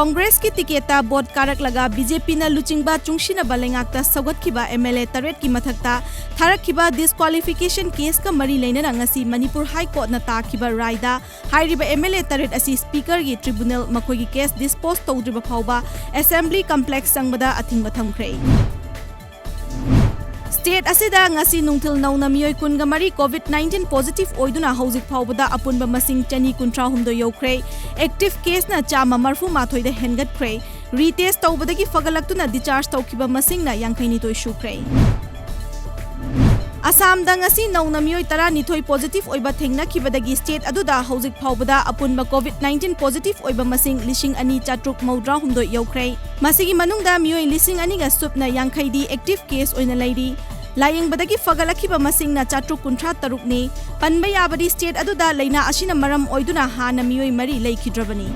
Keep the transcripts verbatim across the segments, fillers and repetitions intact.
ꯀꯣꯡꯒ꯭ꯔꯦꯁꯀꯤ ꯇꯤꯀꯦꯠꯇ vote ꯀꯥꯔꯛꯂꯒ B J ꯄꯤꯅ ꯂꯨꯆꯤꯡꯕ ꯆꯨꯡꯁꯤꯟꯅꯕ ꯂꯩꯉꯥꯛꯇ ꯁꯧꯒꯠꯈꯤꯕ ꯑꯦꯝ ꯑꯦꯜ ꯑꯦ ꯇꯔꯦꯠꯀꯤ ꯃꯊꯛꯇ ꯊꯥꯔꯛꯈꯤꯕ ꯗꯤꯁꯀ꯭ꯋꯥꯂꯤꯐꯤꯀꯦꯁꯟ ꯀꯦꯁꯀ ꯃꯔꯤ ꯂꯩꯅꯅ ꯉꯁꯤ ꯃꯅꯤꯄꯨꯔ ꯍꯥꯏ ꯀꯣꯔꯠꯅ ꯇꯥꯈꯤꯕ ꯔꯥꯏꯗ ꯍꯥꯏꯔꯤꯕ ꯑꯦꯝ ꯑꯦꯜ ꯑꯦ ꯇꯔꯦꯠ ꯑꯁꯤ ꯁ꯭ꯄꯤꯀꯔꯒꯤ ꯇ꯭ꯔꯤꯕꯨꯅꯦꯜ ꯃꯈꯣꯏꯒꯤ ꯀꯦꯁ ꯗꯤꯁꯄꯣꯖ ꯇꯧꯗ꯭ꯔꯤꯕ ꯐꯥꯎꯕ ꯑꯦꯁꯦꯝꯕ꯭ꯂꯤ ꯀꯝꯄ꯭ꯂꯦꯛꯁ ꯆꯪꯕꯗ ꯑꯊꯤꯡꯕ ꯊꯝꯈ꯭ꯔꯦ꯫ ꯁ꯭ꯇꯦꯠ ꯑꯁꯤꯗ ꯉꯁꯤ ꯅꯨꯡꯊꯤꯜ ꯅꯧꯅ ꯃꯤꯑꯣꯏ ꯀꯨꯟꯒ ꯃꯔꯤ ꯀꯣꯚꯤꯗ ꯅꯥꯏꯟꯇꯤꯟ ꯄꯣꯖꯤꯇꯤꯚ ꯑꯣꯏꯗꯨꯅ ꯍꯧꯖꯤꯛ ꯐꯥꯎꯕꯗ ꯑꯄꯨꯟꯕ ꯃꯁꯤꯡ ꯆꯅꯤ ꯀꯨꯟꯊ꯭ꯔꯥ ꯍꯨꯝꯗꯣꯏ ꯌꯧꯈ꯭ꯔꯦ꯫ ꯑꯦꯛꯇꯤꯚ ꯀꯦꯁꯅ ꯆꯥꯝꯃ ꯃꯔꯤꯐꯨ ꯃꯥꯊꯣꯏꯗ ꯍꯦꯟꯒꯠꯈ꯭ꯔꯦ꯫ ꯔꯤꯇꯦꯁ ꯇꯧꯕꯗꯒꯤ ꯐꯒꯠꯂꯛꯇꯨꯅ ꯗꯤꯆꯥꯔꯖ ꯇꯧꯈꯤꯕ ꯃꯁꯤꯡꯅ ꯌꯥꯡꯈꯩ ꯅꯤꯊꯣꯏ ꯁꯨꯈ꯭ꯔꯦ꯫ ꯑꯁꯥꯝꯗ ꯉꯁꯤ ꯅꯧꯅ ꯃꯤꯑꯣꯏ ꯇꯔꯥꯅꯤꯊꯣꯏ ꯄꯣꯖꯤꯇꯤꯚ ꯑꯣꯏꯕ ꯊꯦꯡꯅꯈꯤꯕꯗꯒꯤ ꯁ꯭ꯇꯦꯠ ꯑꯗꯨꯗ ꯍꯧꯖꯤꯛ ꯐꯥꯎꯕꯗ ꯑꯄꯨꯟꯕ ꯀꯣꯚꯤꯗ ꯅꯥꯏꯟꯇꯤꯟ ꯄꯣꯖꯤꯇꯤꯚ ꯑꯣꯏꯕ ꯃꯁꯤꯡ ꯂꯤꯁꯤꯡ ꯑꯅꯤ ꯆꯥꯇ꯭ꯔꯨꯛ ꯃꯧꯗ꯭ꯔꯥ ꯍꯨꯝꯗꯣꯏ ꯌꯧꯈ꯭ꯔꯦ꯫ ꯃꯁꯤꯒꯤ ꯃꯅꯨꯡꯗ ꯃꯤꯑꯣꯏ ꯂꯤꯁꯤꯡ ꯑꯅꯤꯒ ꯁꯨꯞꯅ ꯌꯥꯡꯈꯩꯗꯤ ꯑꯦꯛꯇꯤꯚ ꯀꯦꯁ ꯑꯣꯏꯅ ꯂꯩꯔꯤ꯫ ꯂꯥꯌꯦꯡꯕꯗꯒꯤ ꯐꯒꯠꯂꯛꯈꯤꯕ ꯃꯁꯤꯡꯅ ꯆꯥꯇ꯭ꯔꯨꯛ ꯀꯨꯟꯊ꯭ꯔꯥ ꯇꯔꯨꯛꯅꯤ꯫ ꯄꯟꯕ ꯌꯥꯕꯗꯤ ꯁ꯭ꯇꯦꯠ ꯑꯗꯨꯗ ꯂꯥꯏꯅꯥ ꯑꯁꯤꯅ ꯃꯔꯝ ꯑꯣꯏꯗꯨꯅ ꯍꯥꯟꯅ ꯃꯤꯑꯣꯏ ꯃꯔꯤ ꯂꯩꯈꯤꯗ꯭ꯔꯕꯅꯤ꯫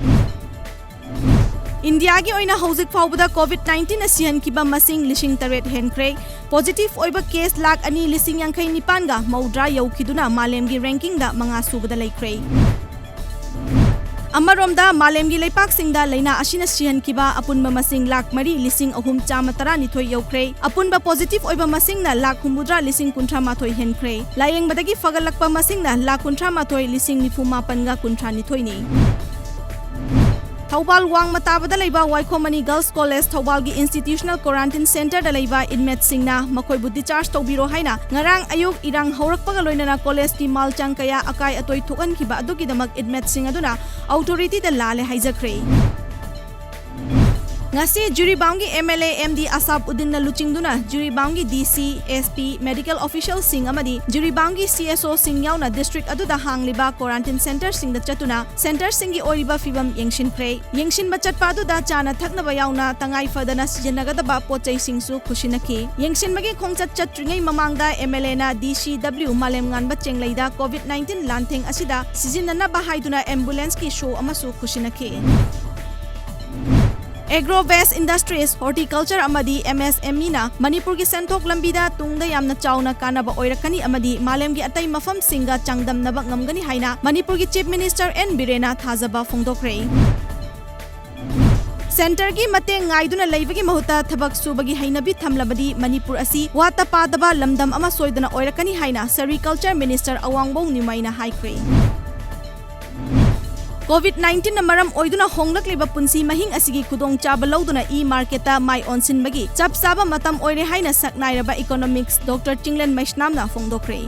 ꯏꯟꯗꯤꯌꯥꯒꯤ ꯑꯣꯏꯅ ꯍꯧꯖꯤꯛ ꯐꯥꯎꯕꯗ ꯀꯣꯚꯤꯗ ꯅꯥꯏꯟꯇꯤꯟꯅ ꯁꯤꯍꯟꯈꯤꯕ ꯃꯁꯤꯡ ꯂꯤꯁꯤꯡ ꯇꯔꯦꯠ ꯍꯦꯟꯈ꯭ꯔꯦ꯫ ꯄꯣꯖꯤꯇꯤꯚ ꯑꯣꯏꯕ ꯀꯦꯁ ꯂꯥꯈ ꯑꯅꯤ ꯂꯤꯁꯤꯡ ꯌꯥꯡꯈꯩ ꯅꯤꯄꯥꯟꯒ ꯃꯧꯗ꯭ꯔꯥ ꯌꯧꯈꯤꯗꯨꯅ ꯃꯥꯂꯦꯝꯒꯤ ꯔꯦꯡꯀꯤꯡꯗ ꯃꯉꯥ ꯁꯨꯕꯗ ꯂꯩꯈ꯭ꯔꯦ꯫ ꯑꯃꯔꯣꯝꯗ, ꯃꯥꯂꯦꯝꯒꯤ ꯂꯩꯄꯥꯛꯁꯤꯡꯗ ꯂꯥꯏꯅꯥ ꯑꯁꯤꯅ ꯁꯤꯍꯟꯈꯤꯕ ꯑꯄꯨꯟꯕ ꯃꯁꯤꯡ ꯂꯥꯈ ꯃꯔꯤ ꯂꯤꯁꯤꯡ ꯑꯍꯨꯝ ꯆꯥꯝꯃ ꯇꯔꯥꯅꯤꯊꯣꯏ ꯌꯧꯈ꯭ꯔꯦ꯫ ꯑꯄꯨꯟꯕ ꯄꯣꯖꯤꯇꯤꯚ ꯑꯣꯏꯕ ꯃꯁꯤꯡꯅ ꯂꯥꯈ ꯍꯨꯝꯐꯨꯇꯔꯥ ꯂꯤꯁꯤꯡ ꯀꯨꯟꯊ꯭ꯔꯥ ꯃꯥꯊꯣꯏ ꯍꯦꯟꯈ꯭ꯔꯦ꯫ ꯂꯥꯌꯦꯡꯕꯗꯒꯤ ꯐꯒꯠꯂꯛꯄ ꯃꯁꯤꯡꯅ ꯂꯥꯈ ꯀꯨꯟꯊ꯭ꯔꯥ ꯃꯥꯊꯣꯏ ꯂꯤꯁꯤꯡ ꯅꯤꯐꯨ ꯃꯥꯄꯟꯒ ꯀꯨꯟꯊ꯭ꯔꯥ ꯅꯤꯊꯣꯏꯅꯤ꯫ ꯊꯧꯕꯥꯜ ꯋꯥꯡꯃ ꯇꯥꯕꯗ ꯂꯩꯕ ꯋꯥꯏꯈꯣꯝ money girls college ꯊꯧꯕꯥꯜꯒꯤ institutional quarantine ꯁꯦꯟꯇꯔꯗ ꯂꯩꯕ ꯏꯟꯃꯦꯠꯁꯤꯡꯅ ꯃꯈꯣꯏꯕꯨ ꯗꯤꯆꯥꯔꯖ ꯇꯧꯕꯤꯔꯣ ꯍꯥꯏꯅ ꯉꯔꯥꯡ ꯑꯌꯨꯛ ꯏꯔꯥꯡ ꯍꯧꯔꯛꯄꯒ ꯂꯣꯏꯅꯅ ꯀꯣꯂꯦꯖꯀꯤ ꯃꯥꯜꯆꯥꯡ ꯀꯌꯥ ꯑꯀꯥꯏ ꯑꯇꯣꯏ ꯊꯣꯛꯍꯟꯈꯤꯕ ꯑꯗꯨꯒꯤꯗꯃꯛ ꯏꯟꯃꯦꯠꯁꯤꯡ ꯑꯗꯨꯅ ꯑꯣꯊꯣꯔꯤꯇꯤꯗ ꯂꯥꯜꯂꯦ ꯍꯥꯏꯖꯈ꯭ꯔꯦ꯫ ꯉꯁꯤ ꯖꯤꯔꯤꯕꯥꯝꯒꯤ M L A M D Ashab ꯎꯗꯤꯟꯅ ꯂꯨꯆꯤꯡꯗꯨꯅ ꯖꯤꯔꯤꯕꯥꯝꯒꯤ ꯗꯤ ꯁꯤ, ꯑꯦꯁ ꯄꯤ, ꯃꯦꯗꯤꯀꯦꯜ ꯑꯣꯐꯤꯁꯤꯌꯦꯜꯁꯤꯡ ꯑꯃꯗꯤ ꯖꯤꯔꯤꯕꯥꯝꯒꯤ ꯁꯤ ꯑꯦꯁ ꯑꯣꯁꯤꯡ ꯌꯥꯎꯅ ꯗꯤꯁꯇ꯭ꯔꯤꯛ ꯑꯗꯨꯗ ꯍꯥꯡꯂꯤꯕ ꯀ꯭ꯋꯥꯔꯦꯟꯇꯤꯟ ꯁꯦꯟꯇꯔꯁꯤꯡꯗ ꯆꯠꯇꯨꯅ ꯁꯦꯟꯇꯔꯁꯤꯡꯒꯤ ꯑꯣꯏꯔꯤꯕ ꯐꯤꯕꯝ ꯌꯦꯡꯁꯤꯟꯈ꯭ꯔꯦ꯫ ꯌꯦꯡꯁꯤꯟꯕ ꯆꯠꯄ ꯑꯗꯨꯗ ꯆꯥꯅ ꯊꯛꯅꯕ ꯌꯥꯎꯅ ꯇꯉꯥꯏ ꯐꯗꯅ ꯁꯤꯖꯤꯟꯅꯒꯗꯕ ꯄꯣꯠ ꯆꯩꯁꯤꯡꯁꯨ ꯈꯨꯠꯁꯤꯟꯅꯈꯤ꯫ ꯌꯦꯡꯁꯤꯟꯕꯒꯤ ꯈꯣꯡꯆꯠ ꯆꯠꯇ꯭ꯔꯤꯉꯩ ꯃꯃꯥꯡꯗ ꯑꯦꯝ ꯑꯦꯜ ꯑꯦꯅ ꯗꯤ ꯁꯤ ꯗꯕ꯭ꯂꯤꯎ ꯃꯥꯂꯦꯝꯉꯥꯟꯕ ꯆꯦꯡꯂꯩꯗ ꯀꯣꯚꯤꯗ ꯅꯥꯏꯟꯇꯤꯟ ꯂꯥꯟꯊꯦꯡ ꯑꯁꯤꯗ ꯁꯤꯖꯤꯟꯅꯅꯕ ꯍꯥꯏꯗꯨꯅ ꯑꯦꯝꯕꯨꯂꯦꯟꯁꯀꯤ ꯁꯣ ꯑꯃꯁꯨ ꯈꯨꯠꯁꯤꯟꯅꯈꯤ꯫ ꯑꯦꯒ꯭ꯔꯣ ꯕꯦꯁ ꯏꯟꯗꯁꯇ꯭ꯔꯤꯁ, ꯍꯣꯔꯇꯤꯀꯜꯆꯔ ꯑꯃꯗꯤ ꯑꯦꯝ ꯑꯦꯁ ꯑꯦꯝ ꯏꯅ ꯃꯅꯤꯄꯨꯔꯒꯤ ꯁꯦꯟꯊꯣꯛ ꯂꯝꯕꯤꯗ ꯇꯨꯡꯗ ꯌꯥꯝꯅ ꯆꯥꯎꯅ ꯀꯥꯟꯅꯕ ꯑꯣꯏꯔꯛꯀꯅꯤ ꯑꯃꯗꯤ ꯃꯥꯂꯦꯝꯒꯤ ꯑꯇꯩ ꯃꯐꯝꯁꯤꯡꯒ ꯆꯥꯡꯗꯝꯅꯕ ꯉꯝꯒꯅꯤ ꯍꯥꯏꯅ ꯃꯅꯤꯄꯨꯔꯒꯤ ꯆꯤꯐ ꯃꯤꯅꯤꯁꯇꯔ ꯑꯦꯟ ꯕꯤꯔꯦꯟꯅ ꯊꯥꯖꯕ ꯐꯣꯡꯗꯣꯛꯈ꯭ꯔꯦ꯫ ꯁꯦꯟꯇꯔꯒꯤ ꯃꯇꯦꯡ ꯉꯥꯏꯗꯨꯅ ꯂꯩꯕꯒꯤ ꯃꯍꯨꯠꯇ ꯊꯕꯛ ꯁꯨꯕꯒꯤ ꯍꯩꯅꯕꯤ ꯊꯝꯂꯕꯗꯤ ꯃꯅꯤꯄꯨꯔ ꯑꯁꯤ ꯋꯥꯠꯇ ꯄꯥꯗꯕ ꯂꯝꯗꯝ ꯑꯃ ꯁꯣꯏꯗꯅ ꯑꯣꯏꯔꯛꯀꯅꯤ ꯍꯥꯏꯅ Sericulture Minister ꯑꯋꯥꯡꯕꯧ ꯅꯤꯎꯃꯩꯅ ꯍꯥꯏꯈ꯭ꯔꯦ꯫ COVID nineteen ꯅ ꯃꯔꯝ ꯑꯣꯏꯗꯨꯅ ꯍꯣꯡꯂꯛꯂꯤꯕ ꯄꯨꯟꯁꯤ ꯃꯍꯤꯡ ꯑꯁꯤꯒꯤ ꯈꯨꯗꯣꯡꯆꯥꯕ ꯂꯧꯗꯨꯅ e-market ꯇ ꯃꯥꯏ ꯑꯣꯟꯁꯤꯟꯕꯒꯤ ꯆꯞ ꯆꯥꯕ ꯃꯇꯝ ꯑꯣꯏꯔꯦ ꯍꯥꯏꯅ ꯁꯛꯅꯥꯏꯔꯕ economist Doctor ꯆꯤꯡꯂꯦꯟ ꯃꯩꯁꯅꯥꯝꯅ ꯐꯣꯡꯗꯣꯛꯈ꯭ꯔꯦ꯫